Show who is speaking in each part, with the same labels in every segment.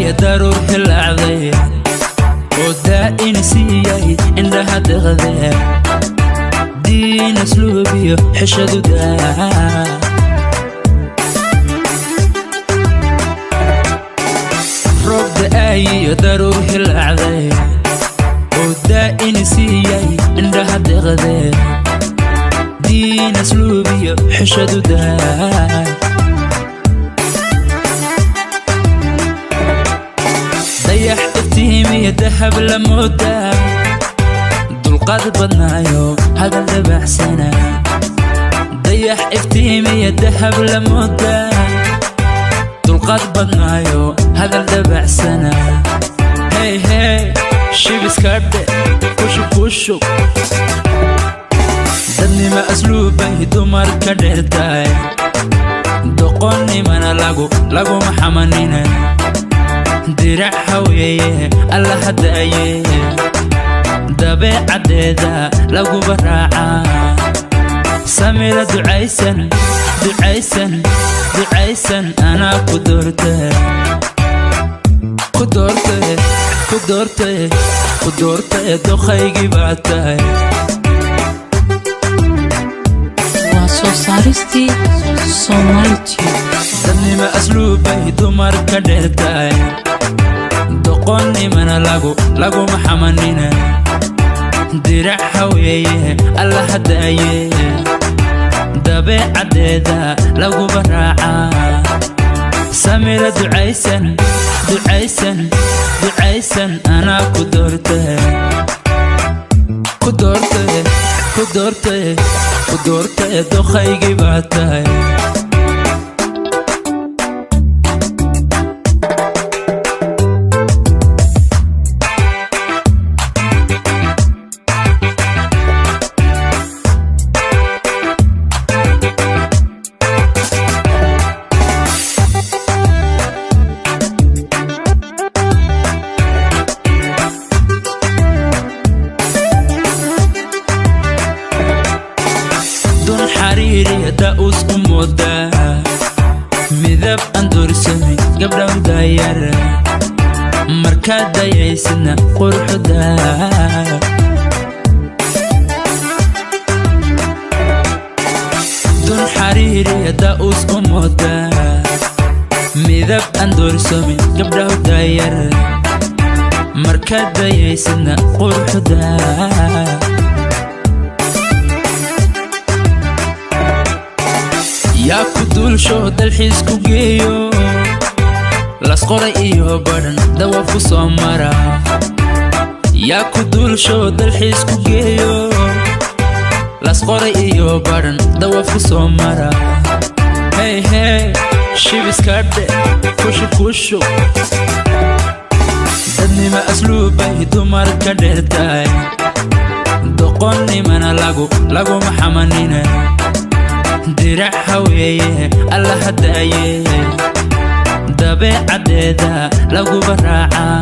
Speaker 1: da'aayiyo daruur hilaacday oo daa'ina siiyay indhaha deqdee diin asluubiyo xishadu daa roob da'aayiyo daruur hilaacday oo daa'ina siiyay indhaha deqdee diin asluubiyo xishadu daa dayax iftiimiyo dahab la moodaa dulqaad badnaayo hadal dabacsana dayax iftiimiyo dahab la moodaa dulqaad badnaayo hadal dabacsana hey hey shibiskadhe kushub kushub dadnima asluubbay dumar ka dheertahay doqonnimana laguma xamanina dirac haweeye alla hadaaye dabeecaddeeda laguba raacaa samira ducaysan ducaysan ducaysan anaa ku doortay ku doortay ku doortay ku doortay doqaygii baa tahay.
Speaker 2: Waa soo saaristii Somali Tube.
Speaker 1: Dadnima asluubbay dumar ka dheertahay doqonnimana laguma xamanina dirac haweeye alla hadaaye dabeecaddeeda laguba raacaa samira ducaysan ducaysan ducaysan anaa ku doortay ku doortay ku doortay ku doortay doqaygii baa tahay. Dun xariiriya daa'us u moodaa midab aan doorsamay gabdhaw daayar markaad dayaysidna quruxda dun xariiriya daa'us u moodaa midab aan doorsamay gabdhaw daayar markaad dayaysidna quruxda yaa ku duulsho dalxiis ku geeyo lasqoray iyo badhan dawaaf ku soo mara yaa ku duulsho dalxiis ku geeyo lasqoray iyo badhan dawaaf ku soo mara hey hey shibiskadhe kushub kushub dadnima asluubbay dumar ka dheertahay doqonnimana laguma xamanina dirac haweeye alla hadaaye dabeecaddeeda laguba raacaa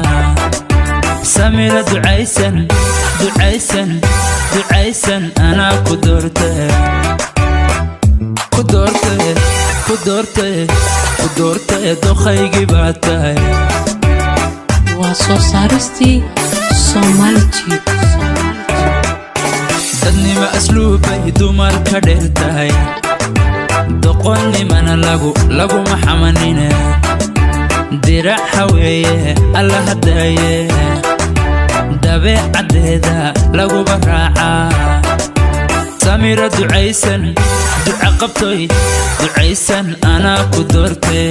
Speaker 1: samira ducaysan ducaysan ducaysan anaa ku doortay ku doortay ku doortay ku doortay doqaygii baa tahay.
Speaker 2: Waa soo saaristii Somali Tube.
Speaker 1: Dadnima asluubbay dumar ka dheertahay doqonnimana laguma xamanina dirac haweeye alla hadaaye dabeecaddeeda laguba raacaa samira ducaysan duca qabtoy ducaysan anaa ku doortay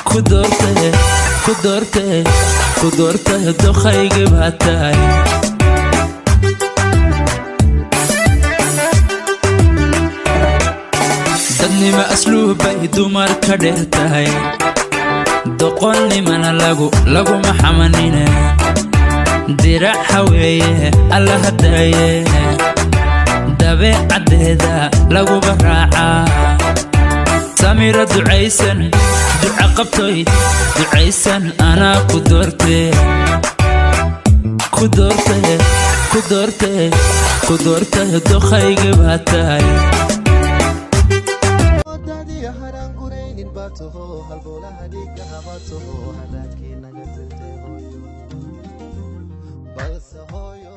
Speaker 1: ku doortay ku doortay ku doortay doqaygii baa tahay. Dadnima asluubbay dumar ka dheertahay doqonnimana laguma xamanina dirac haweeye alla hadaaye dabeecaddeeda laguba raacaa samira ducaysan duca qabtoy ducaysan anaa ku doortay ku doortay ku doortay ku doortay doqaygii baa tahay.
Speaker 3: Taho halbowlaha dhiigga haba taho, haraadkii naga tirtay hooyo, balse hooyo.